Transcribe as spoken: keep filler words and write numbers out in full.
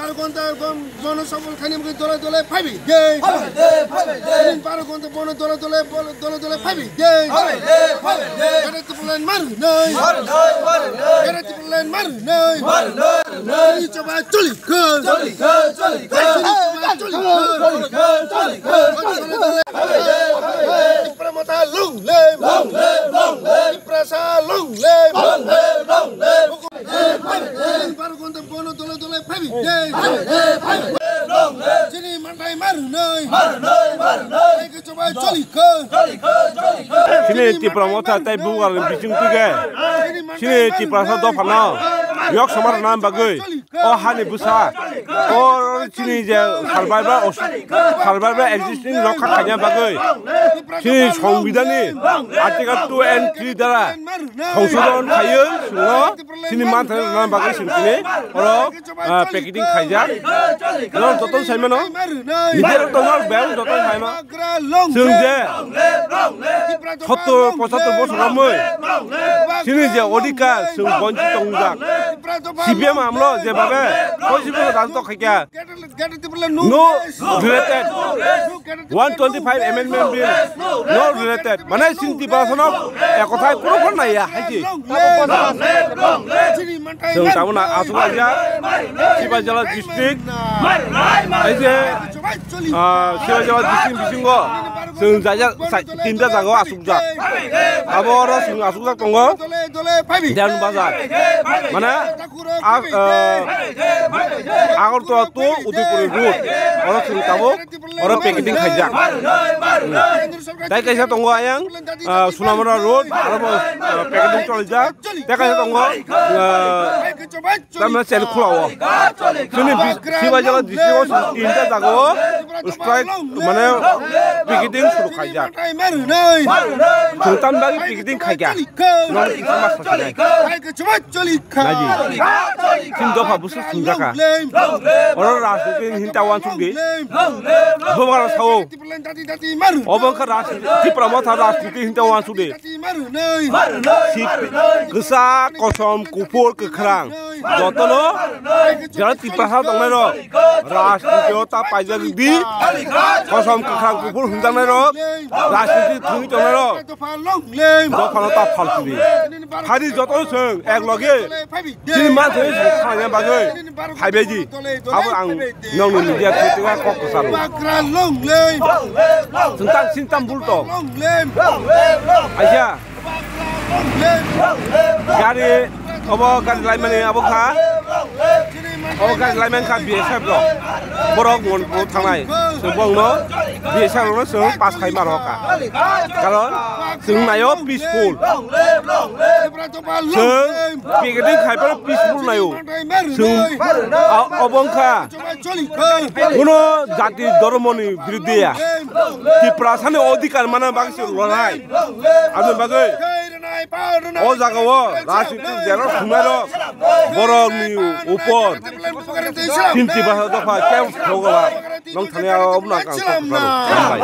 Baro gonta gom bono sobol khani mukhe dole dole phaibi de. Phaibi de, phaibi de. Baro gonta bono dole dole, dole dole phaibi de. Phaibi de, phaibi de. Gare Tipraland maru nai. Maru nai, maru nai. Gare Tipraland maru nai. Maru nai, maru nai. Chini choba choli kho. Choli kho, choli kho. Chini choba choli kho. Choli kho, choli kho. Tipra Motha long live. Long live, long live. Tiprasa long live. Long live, long live. Baro gonta bono dole dole phaibi. Chini manthai maru nai. Maru nai, maru nai. Chini Tipra Motha tei Bubagra ni bising twi khe chini Tiprasa dophano yok samar rwna bagwi o hani bwsa o chini je survivor, survivor existing rokha khaina bagwi chini Songbidanni Article two and three dara Songsodon khaiwi chwngno chini manthai rwna bagwi chwng tini oro, ah, packeting khaijak. Norok joto saimano, media rok tongo, bel joto saimano. Chwng je sottor pochottor bosor romwi chini je odhikar chwng bonchit tongjak. C P M amlo je babe poichi bosor rajotw khaikha. No related. One twenty-five amendment bill no related. Mane chini Tiprasano ekothai kunu phano naiya hai se. Chwng tabukno aswk laijak Sibajala district. Hai se, ah, Sibajala district bisingo chwng jaijak, tinta jagao aswkjak. Abo oro chwng aswkjak tongo. Dewan Bazar. Mane, ah, ah, Agartala to Udaipur road. Oro chwng tabuk, oro packeting khaijak. Hmm. Tai kaisa tongo ayang, ah, Sunamura road, aro bo, ah, packeting cholijak. Tai kaisa tongo, ah, tamni chen khulao. Chini bis-, Sibajala district o tinta jagao strike, mane, picketing suru khaijak. Chwng tamni bagwi picketing khaikha. Norok kisa ma sasinai. Naji. Chini dopha busu sungjakha. Oro rajniti hinta wansuk di. Bubagra sao. Obo wngkha rajniti, Tipra Motha rajniti hinta wansuk di. Sip, kwcham, kosom, kuphur, kwkhrang. Jotono jara Tiprasa tongnairok rajnitio ta paijak di, kosom kwkhrang kuphur hwnjaknairok rajniti thwngwi tongnairok dophano ta phalsidi. Phadi jotono chwng ek loge chini manthai khlaina bagwi phaibaidi. Abo ang nokni media thwi twiga kok kwcharo. Chwng tang sini tam bul tong. Aisa. Gari, obo gari laimani abo kha. Obo gari laimani kha B S F rok. Borok mon bo thangnai. Chwng bongno B S F rokno chwng pass khai mar hoka. Karon chwng naio peaceful. Chwng picketing khai phano peaceful naio. Chwng a-, obo wngkha. Kuno jati dhormoni biruddhe ya. Tiprasani odhikar mana bagwi se lornai. Aboni bagwi o jagao rajniti jera thwngnairok borokni upor chini Tiprasa dopha kebo thogla nong thani abono ang kok kwcharo. Hambai.